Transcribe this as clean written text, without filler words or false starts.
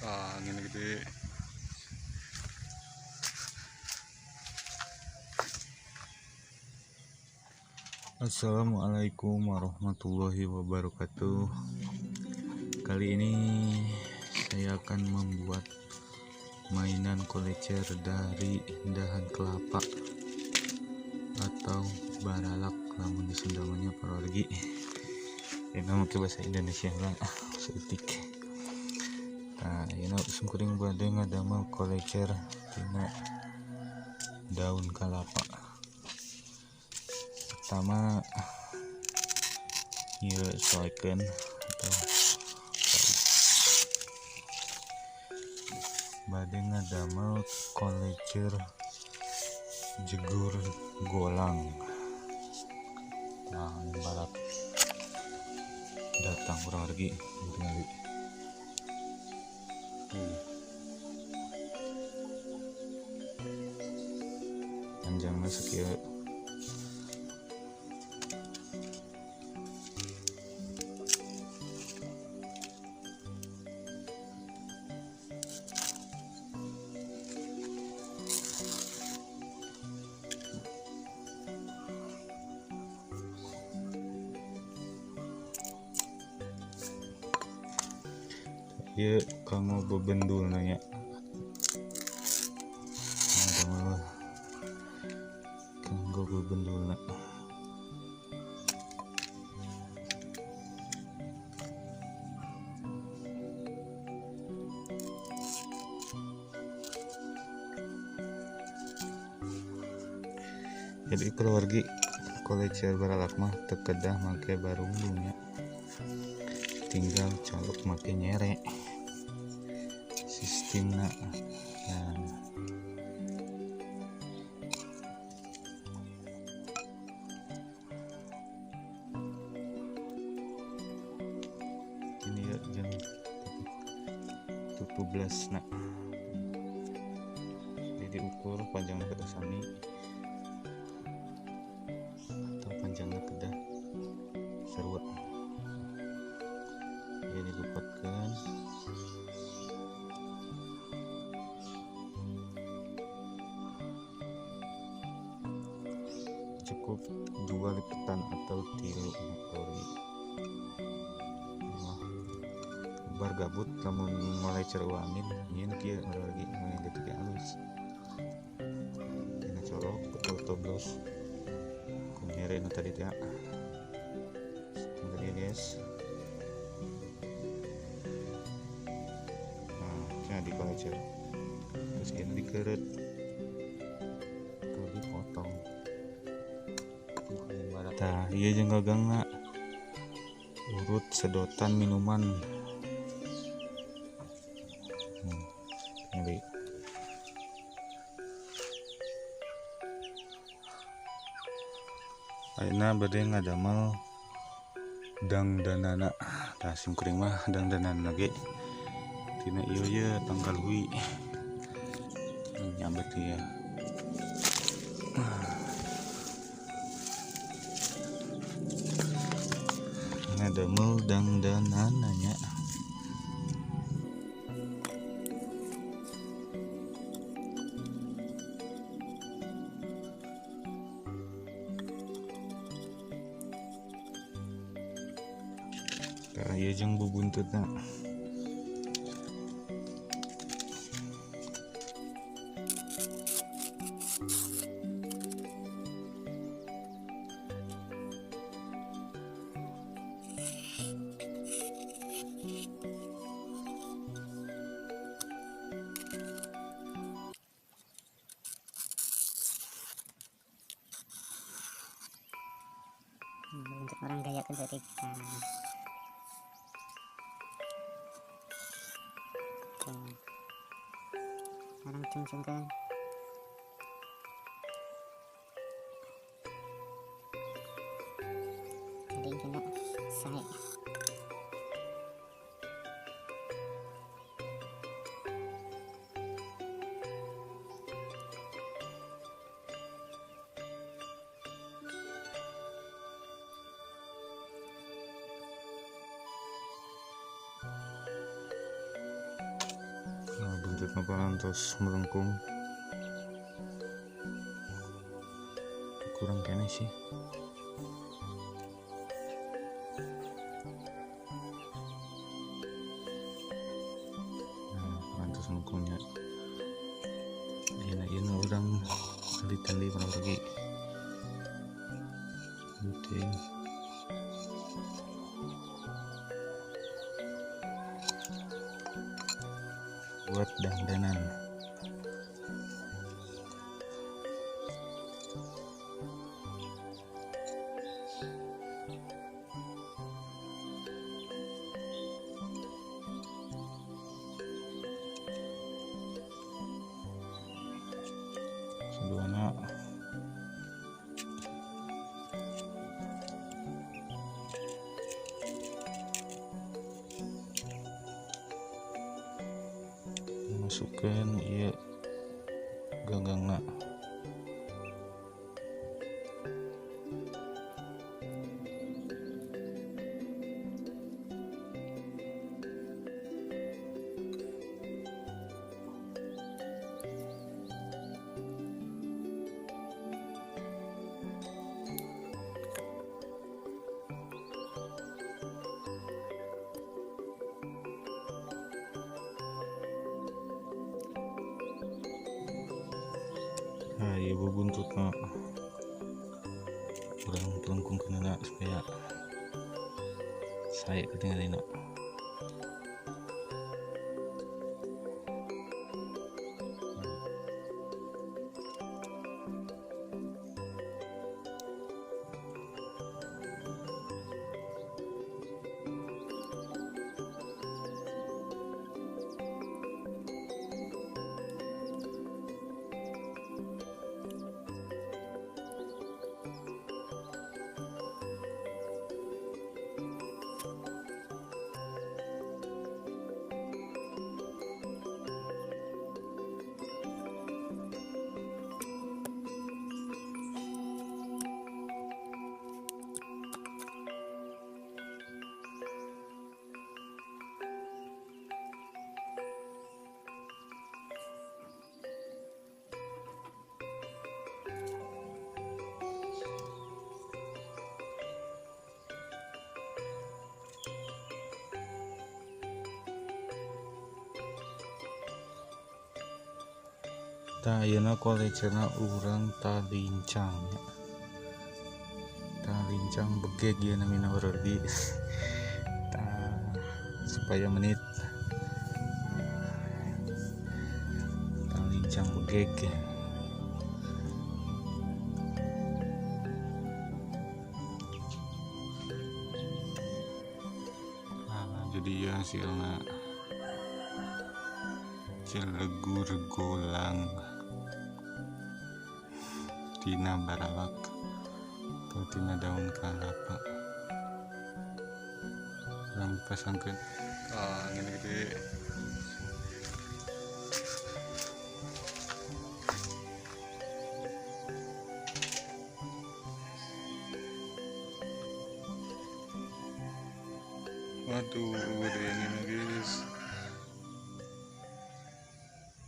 Angin gede. Assalamualaikum warahmatullahi wabarakatuh. Kali ini saya akan membuat mainan kolecer dari dahan kelapa atau baralak, namun di Sunda mah parorgi. Ini make bahasa Indonesia lah, saeutik. Nah, ini simkuring bade ngadamel kolecer tina daun kelapa. Pertama ieu soekeun atau bade ngadamel kolecer jegur golang. Nah, barat datang kurang lagi tinggal. Panjangnya sekian. Ieu kanggo bebendul nanya. Nah, kanggo bebendulna. Jadi keluargi kolecer baralak mah teu kedah make barungdung nya. Tinggal colok make nyere sistemna. Nah, ini ya jam 17. Nah, jadi ukur panjangnya kedah sami atau panjangnya kedah sarua. Ini dilipatkan. Cukup 2 lipatan atau 3 motori. Bar gabut lamun mulai ceru angin nyeun kieu lagi mulai detik halus. Dina colok atau toblos. Ku nyere nu tadi teh. Tadi guys. Nah, di kolecer. Terus ini dikeret atau dipotong. Tah, ieu jeung gagangna urut sedotan minuman. Ini. Ayeuna bade ngadamel dangdanana. Tah simkuring mah dangdanana ge tina ieu ye tanggal hui nyambet ya. Ngadamel dangdanana nya. Tah ieu jeung bubuntutna. Untuk orang gaya kan jadi. Oke. Orang cungcung kan. Jadi kena saya. Buntutna parantos melengkung. Kurang kene sih. Nah, parantos melengkungnya. Ayeuna ieu urang tali-tali paragi. Penting. Buat dandanan. Seduana masukkan iya gagangna. Nah, iya buntutna urang telengkungkeunana supaya sae katingalina. Tah ayeuna kolecerna urang talincang nya. Talincang begeg ieu namina wargi. Tah supaya menit. Talincang begeg. Nah, jadi ya hasilna celegur golang tina baralak atau tina daun kalapa. Urang pasangkeun angin gede. Waduh, ada yang ini guys.